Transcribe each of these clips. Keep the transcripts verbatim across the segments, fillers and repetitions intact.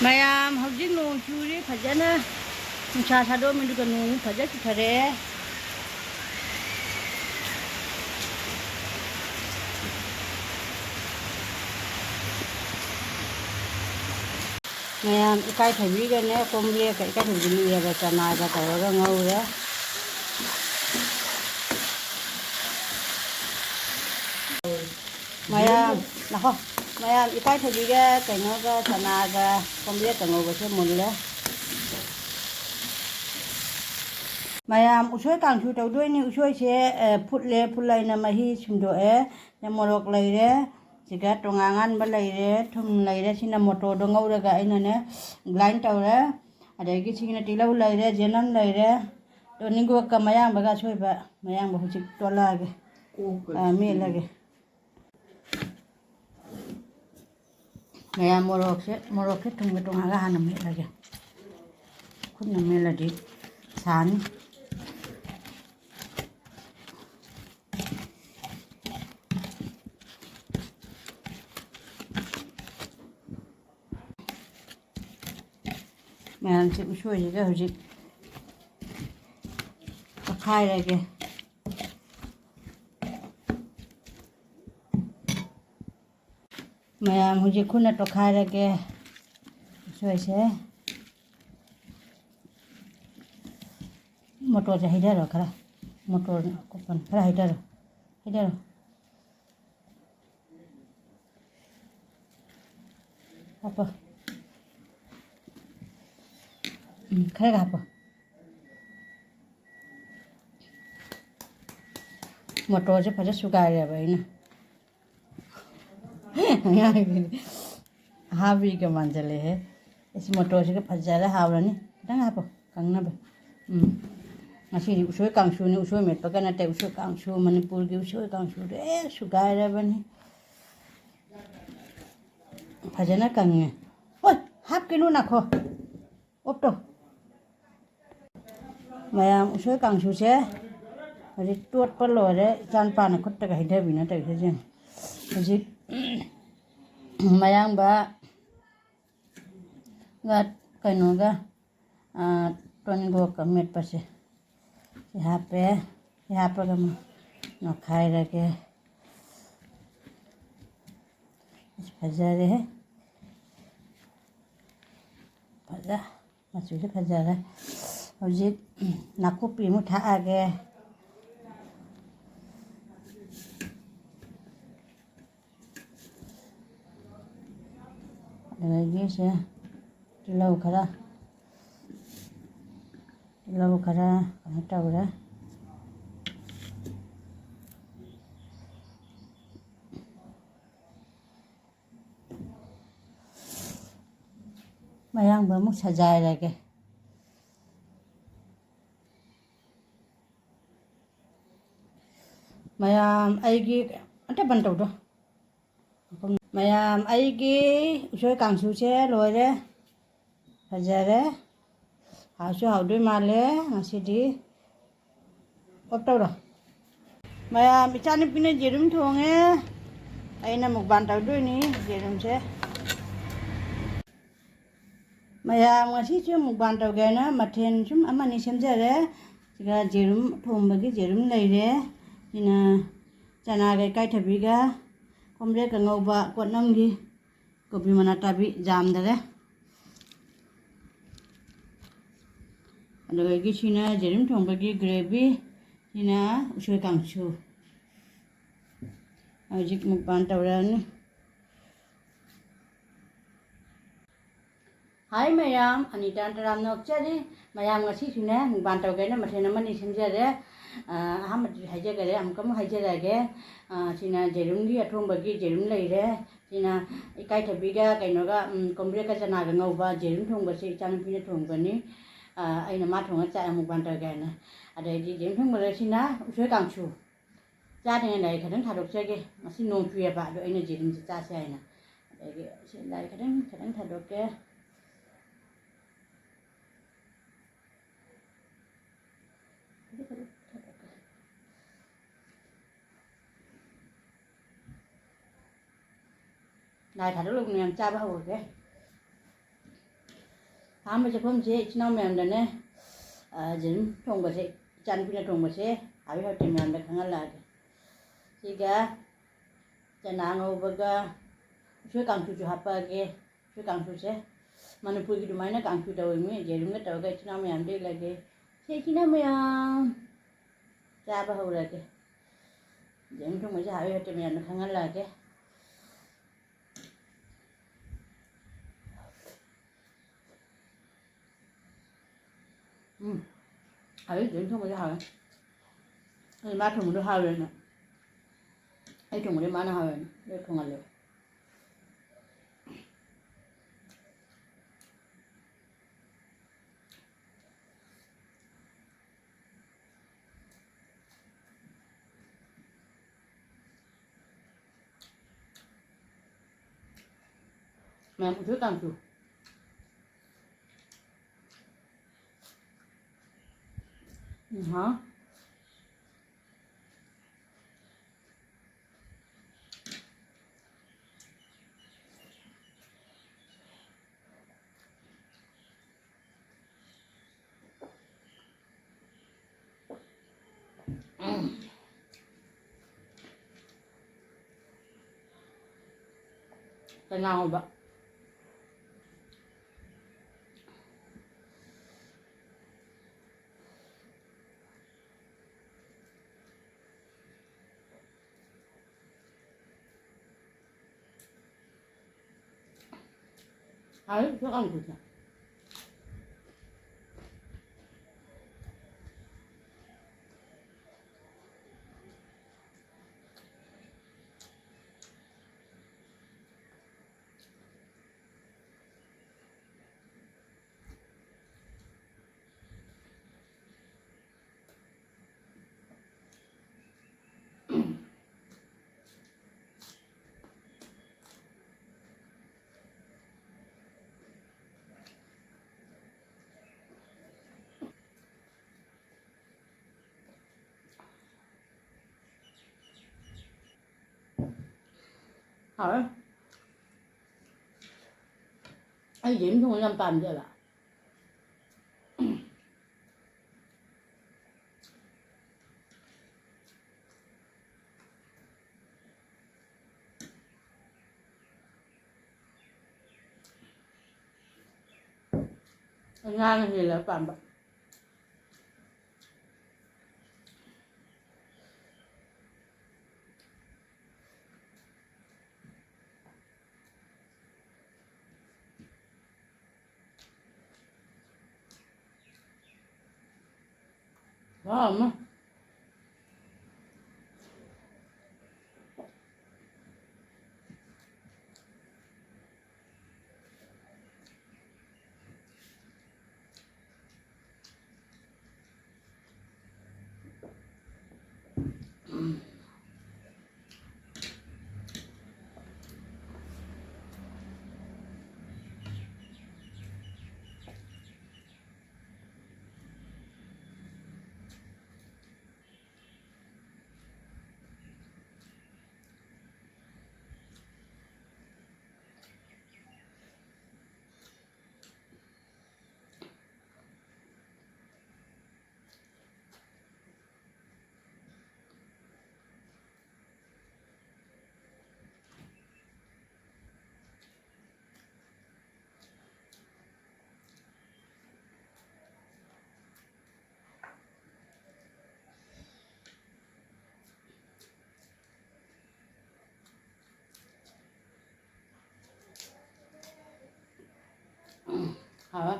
ꯃꯌꯥꯝ, ꯍꯧꯖꯤꯛ ꯅꯣꯡ ꯆꯨꯔꯤ ꯐꯖꯅ, ꯅꯨꯡꯁꯥ ꯁꯥꯗꯣꯛꯑꯝꯃꯤ, ꯑꯗꯨꯒ ꯅꯣꯡ ꯐꯖ ꯆꯨꯊꯔꯛꯑꯦ꯫ ꯃꯌꯥꯝ, ꯏꯀꯥꯏꯊꯕꯤꯒꯅꯦ, ꯀꯣꯝꯕ꯭ꯔꯦꯛꯀ ꯏꯀꯥꯏꯊꯕꯤꯒ ꯃꯦꯠꯂꯒ ꯆꯅꯥꯒ ꯇꯧꯔꯒ ꯉꯧꯔꯦ꯫ ꯃꯌꯥꯝ, ꯂꯥꯛꯑꯣ꯫ ꯃꯌꯥꯝ, ꯏꯀꯥꯏꯊꯕꯤꯒ ꯀꯩꯅꯣꯒ ꯆꯅꯥꯒ ꯀꯣꯝꯕ꯭ꯔꯦꯛꯀ ꯉꯧꯕꯁꯦ ꯃꯨꯜꯂꯦ꯫ ꯃꯌꯥꯝ, ꯎꯁꯣꯏ ꯀꯥꯡꯁꯨ ꯇꯧꯗꯣꯏꯅꯤ꯫ ꯎꯁꯣꯏꯁꯦ, ꯑ, ꯐꯨꯠꯂꯦ, ꯐꯨꯠꯂ ꯑꯩꯅ ꯃꯍꯤ ꯁꯨꯝꯗꯣꯛꯑꯦ꯫ ꯃꯣꯔꯣꯛ ꯂꯩꯔꯦ, ꯁꯤꯒ ꯇꯣꯉꯥꯟ ꯉꯥꯟꯕ ꯂꯩꯔꯦ, ꯊꯨꯝ ꯂꯩꯔꯦ꯫ ꯁꯤꯅ ꯃꯣꯇꯣꯔꯗꯣ ꯉꯧꯔꯒ ꯑꯩꯅꯅꯦ grind ꯇꯧꯔꯦ꯫ ꯑꯗꯒꯤ ꯁꯤꯒꯤꯅ ꯇꯤꯜꯍꯧ ꯂꯩꯔꯦ, ꯆꯅꯝ ꯂꯩꯔꯦ, ꯇꯣꯅꯤꯡꯒꯣꯛꯀ ꯃꯌꯥꯡꯕꯒ ꯑꯁꯣꯏꯕ, ꯃꯌꯥꯡꯕ ꯍꯧꯖꯤꯛ ꯇꯣꯠꯂꯛꯑꯒꯦ, ꯑ, ꯃꯦꯠꯂꯒꯦ꯫ ꯃꯌꯥꯝ ꯃꯣꯔꯣꯛꯁꯦ, ꯃꯣꯔꯣꯛꯁꯦ ꯊꯨꯝꯒ ꯇꯣꯉꯥꯟꯒ ꯍꯥꯟꯅ ꯃꯦꯠꯂꯒꯦ꯫ ꯈꯨꯠꯅ ꯃꯦꯠꯂꯗꯤ ꯁꯥꯅꯤ꯫ ꯃꯌꯥꯝꯁꯦ ꯎꯁꯣꯏꯁꯤꯒ ꯍꯧꯖꯤꯛ ꯇꯣꯠꯈꯥꯏꯔꯒꯦ꯫ ꯃꯌꯥꯝ ꯍꯧꯖꯤꯛ ꯈꯨꯠꯅ ꯇꯣꯠꯈꯥꯏꯔꯒꯦ ꯎꯁꯣꯏꯁꯦ꯫ ꯃꯣꯇꯣꯔꯁꯦ ꯍꯩꯊꯔꯣ ꯈꯔ꯫ ꯃꯣꯇꯣꯔ ꯑꯀꯨꯞꯄꯅ ꯈꯔ ꯍꯩꯊꯔꯣ꯫ ꯍꯩꯊꯔꯣ꯫ ꯍꯥꯞꯄꯣ꯫ ꯎꯝ, ꯈꯔꯒ ꯍꯥꯞꯄꯣ꯫ ꯃꯣꯇꯣꯔꯁꯦ ꯐꯖ ꯁꯨꯒꯥꯏꯔꯦꯕ ꯑꯩꯅ꯫ ꯑꯉꯥꯡꯒꯤꯗꯤ ꯑꯍꯥꯕꯤꯒ ꯃꯥꯟꯁꯤꯜꯂꯛꯑꯦꯍꯦ꯫ ꯑꯁꯤ ꯃꯣꯇꯣꯔꯁꯤꯒ ꯐꯖꯔꯦ, ꯍꯥꯎꯔꯅꯤ꯫ ꯈꯤꯇꯪ ꯍꯥꯞꯄꯣ, ꯀꯪꯅꯕ꯫ ꯎꯝ꯫ ꯉꯁꯤꯗꯤ ꯎꯁꯣꯏ ꯀꯥꯡꯁꯨꯅꯤ, ꯎꯁꯣꯏ ꯃꯦꯠꯄꯒ ꯅꯠꯇꯦ, ꯎꯁꯣꯏ ꯀꯥꯡꯁꯨ, ꯃꯅꯤꯄꯨꯔꯒꯤ ꯎꯁꯣꯏ ꯀꯥꯡꯁꯨꯗꯣ ꯍꯦꯛ ꯁꯨꯒꯥꯏꯔꯕꯅꯤ꯫ ꯐꯖꯅ ꯀꯪꯉꯦ꯫ ꯍꯣꯏ, ꯍꯥꯞꯀꯅꯨ ꯅꯥꯈꯣ꯫ ꯑꯣꯞ ꯇꯧ꯫ ꯃꯌꯥꯝ, ꯎꯁꯣꯏ ꯀꯥꯡꯁꯨꯁꯦ ꯍꯧꯖꯤꯛ ꯇꯣꯠꯄ ꯂꯣꯏꯔꯦ꯫ ꯏꯆꯥꯅꯨꯄꯥꯅ ꯈꯨꯠꯇꯒ ꯍꯩꯊꯕꯤꯅ ꯇꯧꯔꯤꯁꯦ ꯌꯦꯡꯉꯨ꯫ ꯍꯧꯖꯤꯛ ꯃꯌꯥꯡꯕ ꯒ ꯀꯩꯅꯣꯒ, ꯑꯥ, ꯇꯣꯅꯤꯡꯈꯣꯛꯀ ꯃꯦꯠꯄꯁꯦ ꯁꯤ ꯍꯥꯞꯄꯦ꯫ ꯁꯤ ꯍꯥꯞꯄꯒ ꯑꯃꯨꯛ ꯅꯣꯠꯈꯥꯏꯔꯒꯦ꯫ ꯑꯁ, ꯐꯖꯔꯦꯍꯦ꯫ ꯐꯖ-, ꯃꯆꯨꯁꯦ ꯐꯖꯔꯦ꯫ ꯍꯧꯖꯤꯛ ꯅꯥꯀꯨꯞꯄꯤ ꯑꯃꯨꯛ ꯊꯥꯛꯑꯒꯦ꯫ ꯑꯗꯒꯤ ꯁꯦ ꯇꯤꯜꯍꯧ ꯈꯔ, ꯇꯤꯜꯍꯧ ꯈꯔ ꯀꯩꯅꯣ ꯇꯧꯔꯦ꯫ ꯃꯌꯥꯡꯕ ꯑꯃꯨꯛ ꯁꯖꯥꯏꯔꯒꯦ꯫ ꯃꯌꯥꯝ ꯑꯩꯒꯤ, ꯑꯝꯇ ꯕꯟ ꯇꯧꯗꯣ꯫ ꯃꯌꯥꯝ ꯑꯩꯒꯤ ꯎꯁꯣꯏ ꯀꯥꯡꯁꯨꯁꯦ ꯂꯣꯏꯔꯦ꯫ ꯐꯖꯔꯦ꯫ ꯍꯥꯎꯁꯨ ꯍꯥꯎꯗꯣꯏ ꯃꯥꯜꯂꯦ ꯉꯁꯤꯗꯤ꯫ ꯑꯣꯞ ꯇꯧꯔꯣ꯫ ꯃꯌꯥꯝ, ꯏꯆꯥꯅꯨꯄꯤꯅ ꯌꯦꯔꯨꯝ ꯊꯣꯡꯉꯦ꯫ ꯑꯩꯅ ꯃꯨꯛꯕꯥꯡ ꯇꯧꯗꯣꯏꯅꯤ ꯌꯦꯔꯨꯝꯁꯦ꯫ ꯃꯌꯥꯝ, ꯉꯁꯤꯁꯨ ꯃꯨꯛꯕꯥꯡ ꯇꯧꯒꯦ ꯍꯥꯏꯅ ꯃꯊꯦꯜ ꯁꯨꯝ ꯑꯃꯅꯤ ꯁꯦꯝꯖꯔꯦ꯫ ꯁꯤꯒ ꯌꯦꯔꯨꯝ ꯊꯣꯡꯕꯒꯤ ꯌꯦꯔꯨꯝ ꯂꯩꯔꯦ꯫ ꯁꯤꯅ ꯆꯅꯥꯒ ꯏꯀꯥꯏꯊꯕꯤꯒ ꯀꯣꯝꯕ꯭ꯔꯦꯛꯀ ꯉꯧꯕ ꯀꯣꯠꯅꯝꯒꯤ ꯀꯣꯕꯤ ꯃꯅꯥ ꯇꯥꯕꯤ ꯌꯥꯝꯗꯔꯦ꯫ ꯑꯗꯨꯗꯒꯤ ꯁꯤꯅ ꯌꯦꯔꯨꯝ ꯊꯣꯡꯕꯒꯤ ꯒ꯭ꯔꯦꯚꯤ, ꯁꯤꯅ ꯎꯁꯣꯏ ꯀꯥꯡꯁꯨ꯫ ꯍꯧꯖꯤꯛ ꯃꯨꯛꯕꯥꯡ ꯇꯧꯔꯛꯑꯅꯤ꯫ ꯍꯥꯏ ꯃꯌꯥꯝ, ꯑꯅꯤꯇꯥ ꯇꯔꯥꯝꯅ ꯑꯣꯛꯆꯔꯤ꯫ ꯃꯌꯥꯝ ꯉꯁꯤꯁꯨꯅꯦ ꯃꯨꯛꯕꯥꯡ ꯇꯧꯒꯦꯅ ꯃꯊꯦꯜ ꯑꯃꯅꯤ ꯁꯦꯝꯖꯔꯦ꯫ ꯑ, ꯑꯍꯥꯟꯕꯗꯤ ꯍꯥꯏꯖꯈꯔꯦ, ꯑꯃꯨꯛꯀ ꯑꯃꯨꯛ ꯍꯥꯏꯖꯔꯛꯑꯒꯦ꯫ ꯑ, ꯁꯤꯅ ꯌꯦꯔꯨꯝꯒꯤ ꯑꯊꯣꯡꯕꯒꯤ ꯌꯦꯔꯨꯝ ꯂꯩꯔꯦ꯫ ꯁꯤꯅ ꯏꯀꯥꯏꯊꯕꯤꯒ ꯀꯩꯅꯣꯒ, ꯎꯝ, ꯀꯣꯝꯕ꯭ꯔꯦꯛꯀ ꯆꯅꯥꯒ ꯉꯧꯕ ꯌꯦꯔꯨꯝ ꯊꯣꯡꯕꯁꯤ ꯏꯆꯥꯅꯨꯄꯤꯅ ꯊꯣꯡꯕꯅꯤ꯫ ꯑ, ꯑꯩꯅ ꯃꯥ ꯊꯣꯡꯉ ꯆꯥꯏ ꯃꯨꯛꯕꯥꯡ ꯇꯧꯒꯦ ꯍꯥꯏꯅ꯫ ꯑꯗꯩꯗꯤ ꯌꯦꯔꯨꯝ ꯊꯣꯡꯕꯗ ꯁꯤꯅ ꯎꯁꯣꯏ ꯀꯥꯡꯁꯨ꯫ ꯆꯥꯗ꯭ꯔꯤꯉꯩ ꯂꯥꯏ ꯈꯤꯇꯪ ꯊꯥꯗꯣꯛꯆꯒꯦ꯫ ꯉꯁꯤ ꯅꯣꯡ ꯆꯨꯏꯌꯦꯕ, ꯑꯗꯣ ꯑꯩꯅ ꯌꯦꯔꯨꯝꯁꯦ ꯆꯥꯁꯦ ꯍꯥꯏꯅ꯫ ꯑꯗꯒꯤ ꯁꯤ ꯂꯥꯏ ꯈꯤꯇꯪ, ꯈꯤꯇꯪ ꯊꯥꯗꯣꯛꯀꯦ꯫ ꯊꯥꯗꯣꯛꯂꯒ ꯃꯌꯥꯝ ꯆꯥꯕ ꯍꯧꯔꯒꯦ꯫ ꯑꯍꯥꯟꯕ ꯆꯥꯛꯈꯨꯝꯁꯦ ꯏꯆꯤꯟ ꯏꯅꯥꯎ ꯃꯌꯥꯝꯗꯅꯦ, ꯑ, ꯌꯦꯔꯨꯝ ꯊꯣꯡꯕꯁꯦ, ꯏꯆꯥꯅꯨꯄꯤꯅ ꯊꯣꯡꯕꯁꯦ ꯍꯥꯎꯏ ꯍꯥꯎꯇꯦ ꯃꯌꯥꯝꯗ ꯈꯪꯍꯜꯂꯛꯑꯒꯦ꯫ ꯁꯤꯒ ꯆꯅꯥ ꯉꯧꯕꯒ ꯎꯁꯣꯏ ꯀꯥꯡꯁꯨꯁꯨ ꯍꯥꯞꯄꯛꯑꯒꯦ꯫ ꯎꯁꯣꯏ ꯀꯥꯡꯁꯨꯁꯦ ꯃꯅꯤꯄꯨꯔꯒꯤ ꯑꯗꯨꯃꯥꯏꯅ ꯀꯥꯡꯁꯨ ꯇꯧꯋꯦ, ꯃꯤ ꯌꯦꯔꯨꯝꯒ ꯇꯧꯔꯒ ꯏꯆꯤꯟ ꯏꯅꯥꯎ ꯃꯌꯥꯝꯗ ꯏꯜꯂꯒꯦ꯫ ꯁꯦ ꯏꯆꯤꯟ ꯏꯅꯥꯎ ꯃꯌꯥꯝ ꯆꯥꯕ ꯍꯧꯔꯒꯦ꯫ ꯌꯦꯔꯨꯝ ꯊꯣꯡꯕꯁꯦ ꯍꯥꯎꯏ ꯍꯥꯎꯇꯦ ꯃꯌꯥꯝꯗ ꯈꯪꯍꯜꯂꯛꯑꯒꯦ꯫ ꯎꯝ꯫ ꯍꯥꯎꯋꯦ, ꯌꯦꯔꯨꯝ ꯊꯣꯡꯕꯁꯦ ꯍꯥꯎꯋꯦ꯫ ꯑꯩ ꯃꯥ ꯊꯣꯡꯕꯗꯣ ꯍꯥꯎꯋꯦꯅ꯫ ꯑꯩ ꯊꯣꯡꯕꯗꯤ ꯃꯥꯅ ꯍꯥꯎꯋꯦꯅ ꯑꯩ ꯊꯣꯡꯍꯜꯂꯦ꯫ ꯃꯌꯥꯝ ꯎꯁꯣꯏ ꯀꯥꯡꯁꯨ꯫ ꯎꯝ, ꯍꯥꯎ꯫ ꯀꯅꯥ ꯍꯧꯕ? ꯍꯥꯎꯋꯤ, ꯎꯁꯣꯏ ꯀꯥꯡꯁꯨꯁꯦ꯫ ꯍꯥꯎꯋꯦ꯫ ꯑꯩ ꯌꯦꯔꯨꯝ ꯊꯣꯡꯕ ꯌꯥꯝ ꯄꯥꯝꯖꯩꯕ꯫ ꯉꯥꯅ ꯍꯦꯜꯂꯦ ꯄꯥꯝꯕ꯫ ꯋꯥ ꯑꯃ꯫ ꯍꯥꯎꯋꯦ꯫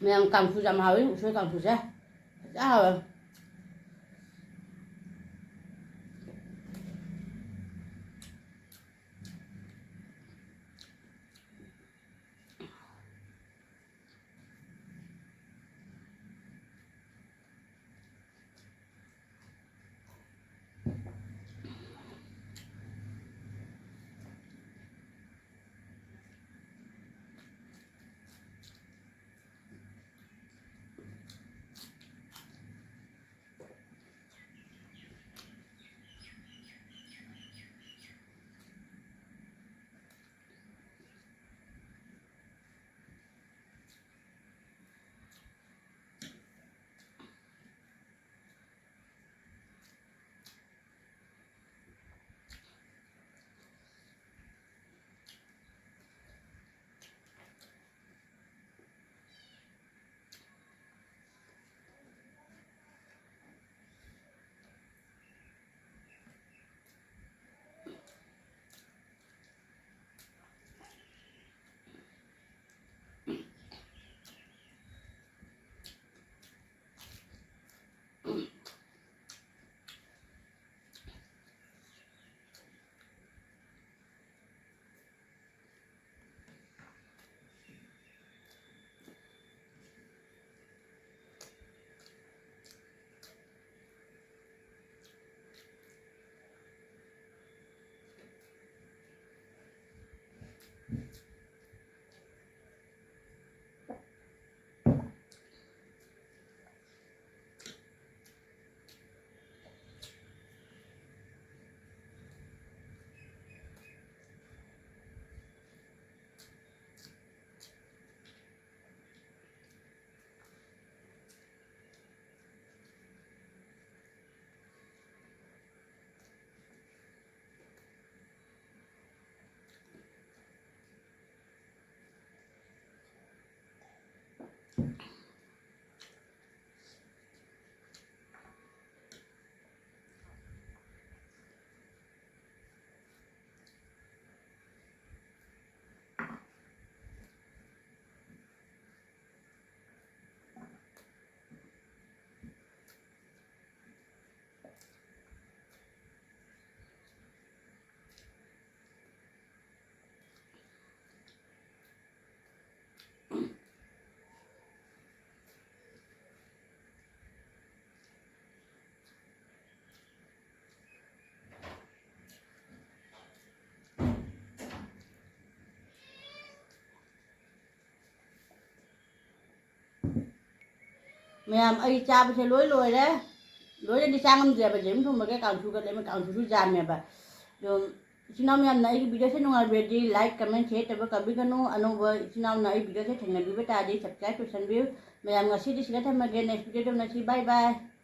ꯃꯌꯥꯝ ꯀꯥꯡꯁꯨꯁꯦ ꯌꯥꯝ ꯍꯥꯎꯋꯤ, ꯎꯁꯣꯏ ꯀꯥꯡꯁꯨꯁꯦ꯫ ꯐꯖꯅ ꯍꯥꯎꯋꯦ꯫ ꯃꯌꯥꯝ ꯑꯩ ꯆꯥꯕꯁꯦ ꯂꯣꯏ ꯂꯣꯏꯔꯦ꯫ ꯂꯣꯏꯅꯗꯤ ꯆꯥ ꯉꯝꯗ꯭ꯔꯦꯕ, ꯖꯦꯔꯨꯝ ꯊꯣꯡꯕꯒ ꯀꯥꯡꯁꯨꯒ ꯂꯩꯃ ꯀꯥꯡꯁꯨꯁꯨ ꯌꯥꯝꯃꯦꯕ꯫ ꯑꯗꯨꯝ ꯏꯆꯤꯟ ꯏꯅꯥꯎ ꯃꯌꯥꯝꯅ ꯑꯩꯒꯤ ꯚꯤꯗꯤꯑꯣꯁꯦ ꯅꯨꯡꯉꯥꯏꯕꯤꯔꯗꯤ like, comment, share ꯇꯧꯕ ꯀꯥꯎꯕꯤꯒꯅꯨ꯫ ꯑꯅꯧꯕ ꯏꯆꯤꯟ ꯏꯅꯥꯎꯅ ꯑꯩ ꯚꯤꯗꯤꯑꯣꯁꯦ ꯊꯦꯡꯅꯕꯤꯕ ꯇꯥꯔꯗꯤ subscribe ꯇꯧꯁꯟꯕꯤꯌꯨ꯫ ꯃꯌꯥꯝ ꯉꯁꯤꯗꯤ ꯁꯤꯗ ꯊꯝꯃꯒꯦ, next ꯚꯤꯗꯤꯑꯣꯗ ꯎꯅꯁꯤ꯫ Bye bye꯫